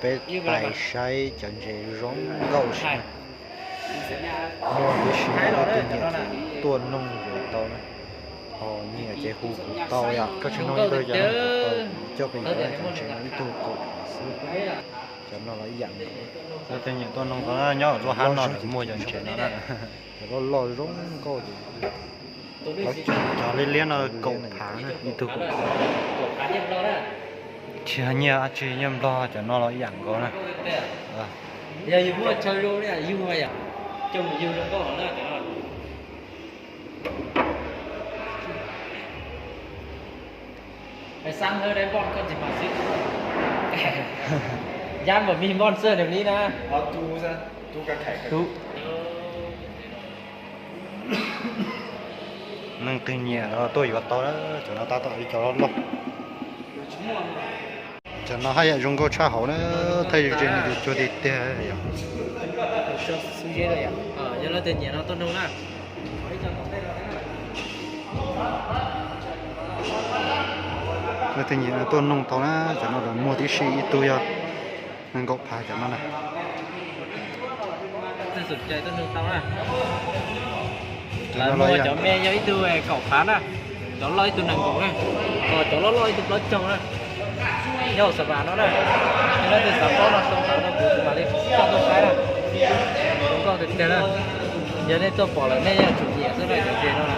Peb pais saib cov ntses zoo nkauj si na. Muaj tib si no tus nyiam tuaj noog yuav tau na. Ho nyiam ces hu kuv tau yom. Koj tsis noog ib tug cov no, coj pes yuav cov ntses no ib tug kaum phav xwb. Cov no los ib yam nkaus. Leej twg nyiam tuaj noog tau na, nyob lub hab no lawv muaj cov ntses no na. Cov loj loj zoo nkauj ces cov liab liab no kaum phav na, ib tug kaum phav. Tsis nyiaj dab tsi, nyiaj Nplog, cov no los ib yam nkaus na. Yog yus muaj chaw zoo yus yog coj mus yug zoo nkauj na cov no. Xab hawb dab npoj koj tsis mas xwb. Yab npam mij npoj xwb nws li na. Leej twg nyiam tuaj yuav tau na, cov no tab tom ib co loj loj. Cov no haj yam zoo nkauj tshaj hauv na, thaij ze ze nws yuav cuag tiag tiag yom. Yog leej twg nyiam no tuaj noog na. Leej twg nyiam no tuaj noog tau na, cov no lawv muag tib si ib tug yog nees nkaum phav cov no na. Leej twg xom cai tuaj noog tau na. Lawv muag cov me yog ib tug kaum phav na, cov loj ib tug nees nkaum na, ho cov loj loj ib tug plaub caug na. Nyob hauv Xav Vas no na, yog leej twg xav paub no sau ntawv rau kuv, kuv mam li coj tuaj saib na. Zoo nkauj tiag tiag na. Yog nej tuaj pom lawm nej yeej tsum nyiam xwb na cov ntses no na.